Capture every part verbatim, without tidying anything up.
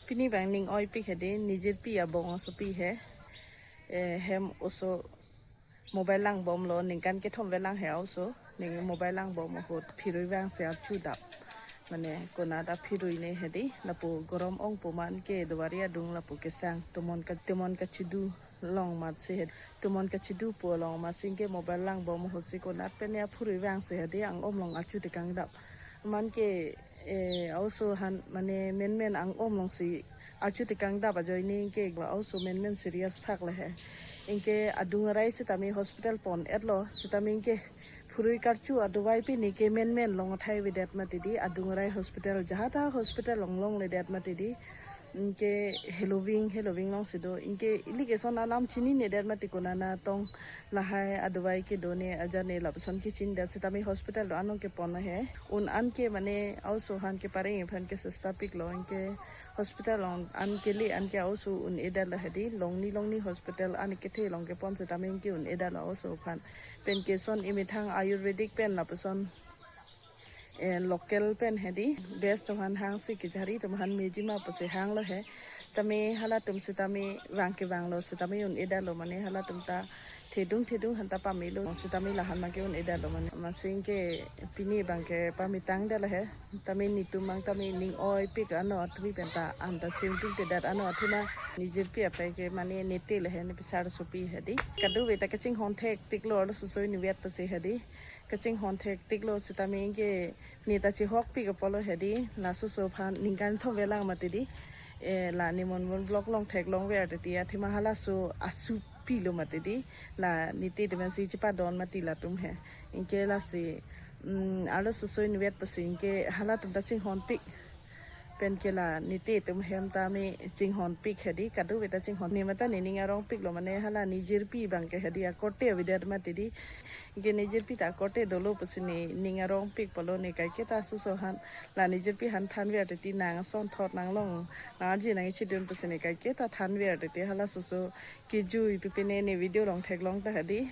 Pini abang ning oipik hedi, nejirpi abong asopi he. Eh, hem oso mobile langbomlo, ningkan kethom velang he oso. Ning mobile langbom ahut phirui vangsi archudap. Mane konat aphirui ne hedi, lapu gorom ongpo ma anke duwari adung lapu kesang. Tomon ka, tomon kachidu long amatsi hedi. Tomon kachidu pu along amatsi anke mobile langbom ahutsi konat pen ne aphirui vangsi hedi, ang-om along archu tekangdap. Ma anke, eh, oso aphan mane menmen ang-om alongsi archu tekangdap ajoine anke oso menmen serious phak le he. Anke adung arai sitame hospital pon-etlo, sitame anke phirui karchu adawai pini ke menmen long athai avedet mati di, adung arai hospital, jahata hospital along longledet mati di. Anke heloving, heloving alongsi do. Anke ili ke ason alam chininedet mati, konat atong lahai adawai kedo ne aja ne lapuson kechininedet, sitame hospital do-an along kepon he. Un anke mane oso aphan ke pareng aphan ke sesta piklo, anke hospital along an kele anke oso un-edetlo hedi, longni longni hospital an kethe along kepon sitame anke un-edetlo oso aphan. Pen ke ason imethang ayurvedic pen lapuson, eh, local pen hedi, best atum aphan hangsi kejari atum aphan mejima pusi hanglo he. Tame halatum sitame vang kevanglo sitame un-edetlo, mane halatum ta thedung thedung aphanta pamelo, sitame la aphan abang ke un-edetlo mane. Amatsi anke pini abang ke pamitangdetlo he. Tame netum abang tame ning oipik ano atumi penta anta chingtingtedet ano athema nejirpi apei ke mane nete le he, ne pisar asopi hedi. Kadokave ta kachinghon thektiklo, arloso soi nivet pusi hedi. Kachinghon thektiklo sitame anke ne ta chihokpik apotlo hedi, laso oso aphan ningkan thom velang mati di. Eh, la Nimon Mon block along theklongver titi athema halaso asopilo mati di. La nete teman si chepadon mati latum he. Anke lasi, mm, arloso soi nivet pusi anke halatum ta chinghonpik. Pen ke la nete atum hem tame chinghonpik hedi, kadokave ta chinghon. Ne mate ne ning arongpiklo mane hala nejirpi abang ke hedi akorte avedet mati di. Anke nejirpi ta akorte dolo pusi ne ning arongpik apotlo, ne kaiketa oso aphan, la nejirpi aphan thanver titi nang asonthot nang long, nang arje nang ichidun pusi ne kaiketa thanver titi halaso oso kejui pipine ne video along theklong ta hedi.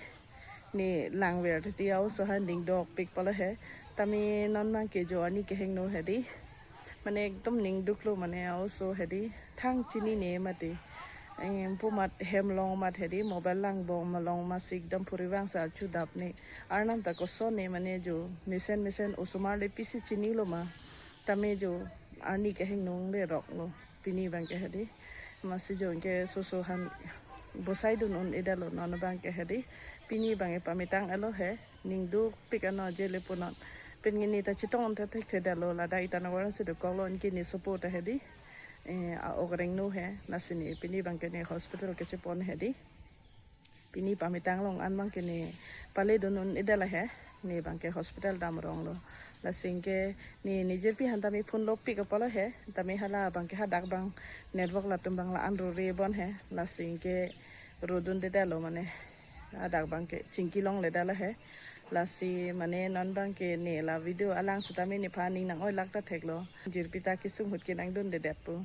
Ne langver titi oso aphan ning dokpik apotlo he. Tame non abang ke jo arni kehingno hedi. Mane ekdom ning duklo mane oso hedi. Thang chinine mati. Eh, pu amat hem along amat hedi, mobile langbom along amatsi ekdom phirui vangsi archudap ne. Arnam ta koson ne mane jo mesen mesen osomar le pisi chinilo ma. Tame jo arni kehingno le roklo pini abang ke hedi. Amatsi jo anke oso oso aphan bosaidun un-edetlo non abang ke hedi. Pini abang ke pamitang-etlo he. Ning dukpik ano je le punon. Pen ne ta chetong ta thekthedetlo, ladak Itanagar si dokoklo, anke ne sopo ta hedi. Eh, a-ok rengno he, lasi ne pini abang ke ne hospital kechepon hedi. Pini pamitang along an abang ke ne paledun un-edetlo he. Ne abang ke hospital damronglo. Lasi anke ne nejirpi aphan tame phone lopik apotlo he. Tame hala abang ke hadak abang network latum abang la-an rore bon he. Lasi anke rodundedetlo mane. Hadak abang ke chingki longledetlo he. Lasi mane non abang ke ne la video alang sitame nephan ning nang-oilak ta theklo. Nejirpi ta kesung ahut ke nangdundedet pu.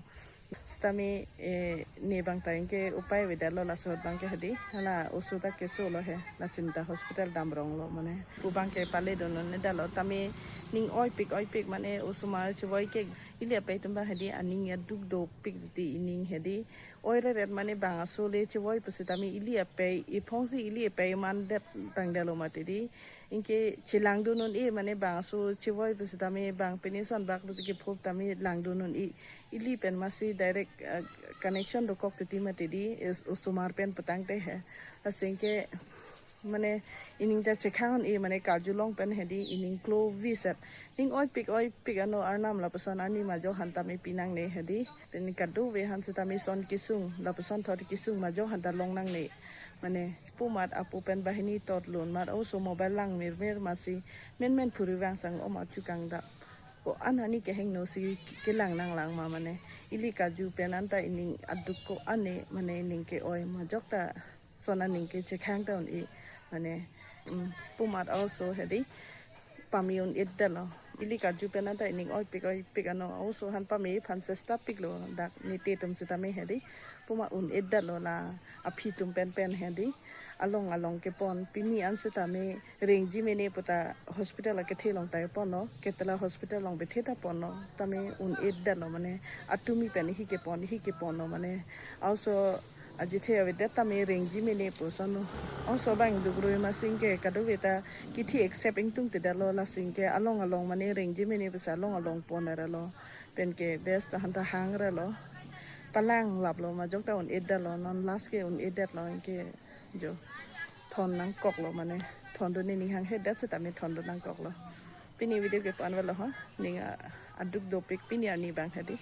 Sitame, eh, ne abang ta anke upai avedetlo laso ahut abang ke hedi. Hala oso ta kesolo he. Lasi ne ta hospital damronglo mane. Pu abang ke paledun un-edetlo tame ning oipik oipik mane osomar chevoi ke ili apei atum abang hedi aning aduk dopik titi ining hedi. Oireret mane bang aso le chevoi pusitame ili apei, iphongsi ili apei mandet tangdetlo mati di. Anke chelangdun un-e mane bang aso chevoi pusitame bang pine son bak pusi kephop tame langdun un-e. Ili pen amatsi direct, ah, connection dokok titi mati di, is-, osomar pen pu tangte he. Lasi anke mane ining ta chekhang un-e mane karjulong pen hedi ining klo viset. Ning oipik oipik ano arnam lapuson arni majok aphan tame pinangne hedi. Pen kadokave aphan sitame son kesung, lapuson thot kesung majok aphan ta longnangne. Mane pu amat apo pen banghini totlun amat oso mobile lang mirmir amatsi menmen phirui vangsi ang-om archukangdap. Ko-an arni kehingno si kelang nanglang ma mane. Ili karju pen anta ining aduk ko-an ne mane ining ke-oi majok ta son aning ke chekhang ta un-e mane, mm, pu amat oso hedi pame un-edetlo. Ili karju pen anta ining oipik oipik ano, oso aphan pame aphan sesta piklo, dak nite atum sitame hedi. Puma un-edetlo la aphi atum pen pen hedi. Along along kepon, pini an sitame rengji mene puta hospital akethe along ta ponlo, ketela hospital along bethe ta ponlo, tame un-edetlo mane, atumi pen hi kepon hi keponlo mane, oso ajithe avedet tame rengji mene pu ason lo. Oso abang duk rui ma sing ke kadokave ta kithi accept ingtungtedetlo, la sing ke along along mane rengji mene pusi along along pon arlo. Pen ke best ta hanta hang arlo. Palang laplo ma jok ta un-edetlo, non last ke un-edetlo ke jo. Thon nangkoklo mane. Thondun ne ning hanghedet sitame thondun nangkoklo. Pini video ke pan velo ha. Ning a-, aduk dopik pini arni abang hedi.